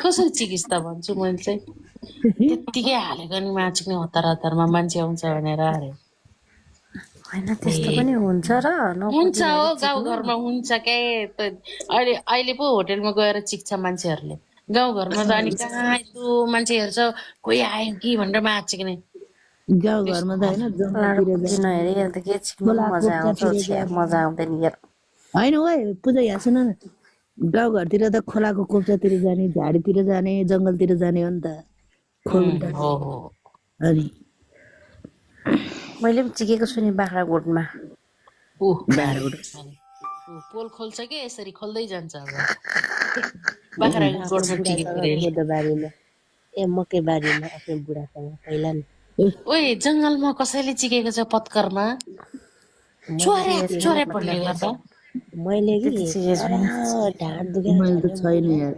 कसरी चिकिस् त भन्छु मैले चाहिँ। त्यत्तिकै हालेको नि माचिक्ने हतार हतारमा मान्छे आउँछ भनेर अरे। होइन त्यस्तो पनि हुन्छ र हुन्छ हो, नपुग्दाखेरि गाउँघरमा हुन्छ के अहिले अहिले पो होटेलमा गएर चिक्छ मान्छेहरूले। गाउँघरमा त अनि कहाँ यस्तो मान्छे हेर्छ कोही आयो कि भनेर माचिक्ने। गाउँघरमा त होइन लाडो जङ्गलतिर पुग्दिन जाने हेरे अन्त के चिक्नु खोला मजा आउँछ पोखरातिर छ्या जाने मजा आउँदैन यार। होइन ओए पूजा यहाँ सुन न गाउँघरतिर त खोलाको कोप्चातिर जाने झाडीतिर जाने जङ्गलतिर जाने हो नि त खोबिटा हो हो। अनि मैले पनि चिकेको छु नि बाख्राकोटमा। बाहिरबाट पोल खोल्छ कि यसरी खोल्दै जान्छ अब। आफ्नो बाख्राकोटमा टिकेको बुढासँग रे। कोदोबारीमा मकै बारीमा आफ्नो बुढासँग पहिला नि ओए जङ्गलमा कसैले चिकेको छ पत्करमा? चोरे चोरे भन्ने गर्दा मैले कि त्यति चिकेको छैन। ढाड दुखेर मैले त झन् छैन यार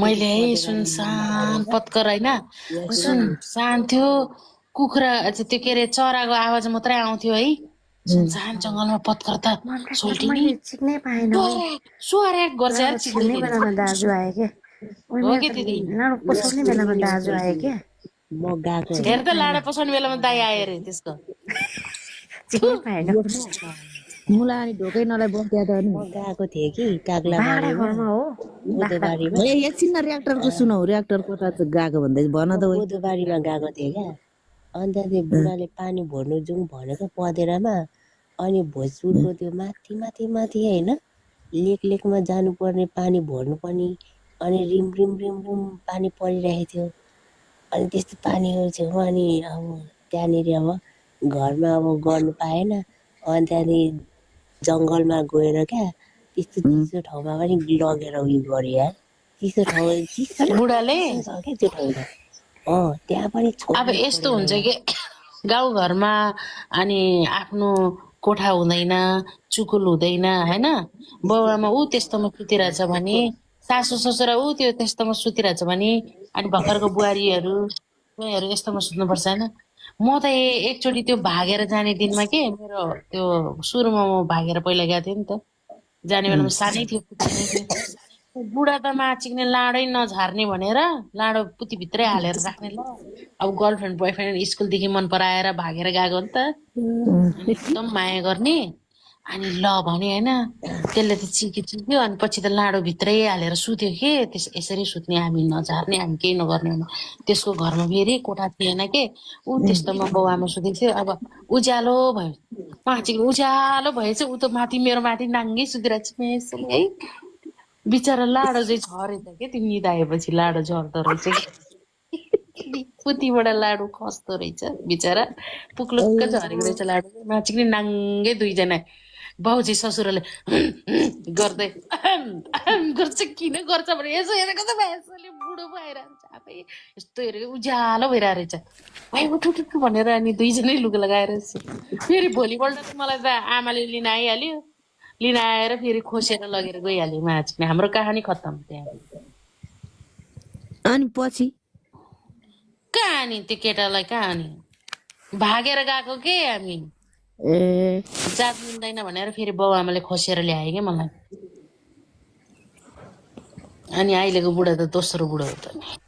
मैले है सुनसान पत्कर होइन सुनसान थियो। कुखुरा त्यो के अरे चराको आवाज मात्रै आउँथ्यो है। सुनसान जङ्गलमा पत्कर त सोल्टिनी मैले चिक्नै पाएन हौ। सोरेक गर्छ यार लाडो छिल्ने चिक्दाखेरि। बेलामा दाजु आयो के ओइ हो मेरो कि त दिदी? लाडो पसाउने बेलामा दाजु आयो के म गएको चिक्नै हेर त पाएन लाडा पसाउने बेलामा दाइ आयो अरे त्यसको। चिक्नै पाएन। मुला अनि ढोकै नलाई बस्या त नि म गएको थिएँ कि काग्ला भाडा बारीमा घरमा हो कोदोबारीमा ए एकछिन न रियाक्टरको सुनौ रियाक्टर कता गएको भन्दै भन म त ओइ कोदोबारीमा गएको थिएँ क्या अन्त त्यो बुढाले पानी भर्नु जाउँ भनेको पँधेरामा अनि भोजपुरको त्यो माथि माथि माथि होइन लेकमा जानुपर्ने पानी भर्नु पनि अनि रिम रिम रिम रिम पानी परिरहेको थियो अनि त्यस्तो पानीको छेउमा अनि अब त्यहाँनिर अब घरमा अब गर्नु पाएन अनि त्यहाँदेखि जङ्गलमा गएर क्या त्यस्तो चिसो ठाउँमा पनि लगेर उयो गऱ्यो यार चिसो ठाउँ चिसो बुढाले छ क्या त्यो ठाउँ त त्यहाँ पनि अब यस्तो हुन्छ कि गाउँघरमा अनि आफ्नो कोठा हुँदैन, चुकुल हुँदैन होइन। बाउआमा ऊ त्यस्तोमा सुतिरहेछ भने, सासू ससुरा ऊ त्यो त्यस्तोमा सुतिरहेछ भने, अनि भर्खरको बुहारीहरू उनीहरू यस्तोमा सुत्नुपर्छ होइन। म त एकचोटि त्यो भागेर जाने दिनमा के मेरो त्यो सुरुमा म भागेर पहिला गएको थिएँ नि त। जाने बेलामा सानै थियो, पुच्ची नै थियो। बुढा त माचिक्ने लाडै नझार्ने भनेर लाडो पुतीभित्रै हालेर राख्ने ल। अब गर्लफ्रेन्ड बोयफ्रेन्ड स्कुलदेखि मन पराएर भागेर गएको हो नि त। अनि एकदम माया गर्ने अनि ल भने होइन त्यसले त चिक्यो अनि पछि त लाडो भित्रै हालेर सुत्यो के यसरी सुत्ने हामी नझार्ने हामी केही नगर्ने भने त्यसको घरमा फेरि कोठा थिएन के ऊ त्यस्तोमा बाउ आमा सुतेको थियो। अब उज्यालो भयो माचिक्ने उज्यालो भएछ ऊ त माथि मेरो माथि नाङ्गै सुतिरहेको छ मेसले है। बिचरा लाडो चाहिँ झरेछ क्या त्यो निदाएपछि लाडो झर्दो रहेछ कि पुतीबाट लाडो खस्दो रहेछ बिचरा पुक्लुक्क झरेको रहेछ लाडो माचिक्ने नाङ्गे दुईजना बाउजी ससुराले गर्दै गर्छ किन गर्छ भने यसो हेरेको त यसोले बुढो भएर आफै यस्तो हेरेको उज्यालो भइरहेको रहेछ भाइ उठु भनेर अनि दुईजनै लुगा लगाएर फेरि भोलिपल्ट त मलाई त आमाले लिन आइहाल्यो लिन आएर फेरि खोसेर लगेर गइहाल्यो माचिक्ने। हाम्रो कहानी खत्तम त्यहाँ। अनि पछि कहानी त्यो केटालाई कहानी भागेर गएको के हामी ए जात मिल्दैन भनेर फेरि बाउ आमाले खोसेर ल्यायो क्या मलाई। अनि अहिलेको बुढा त दोस्रो बुढो हो त।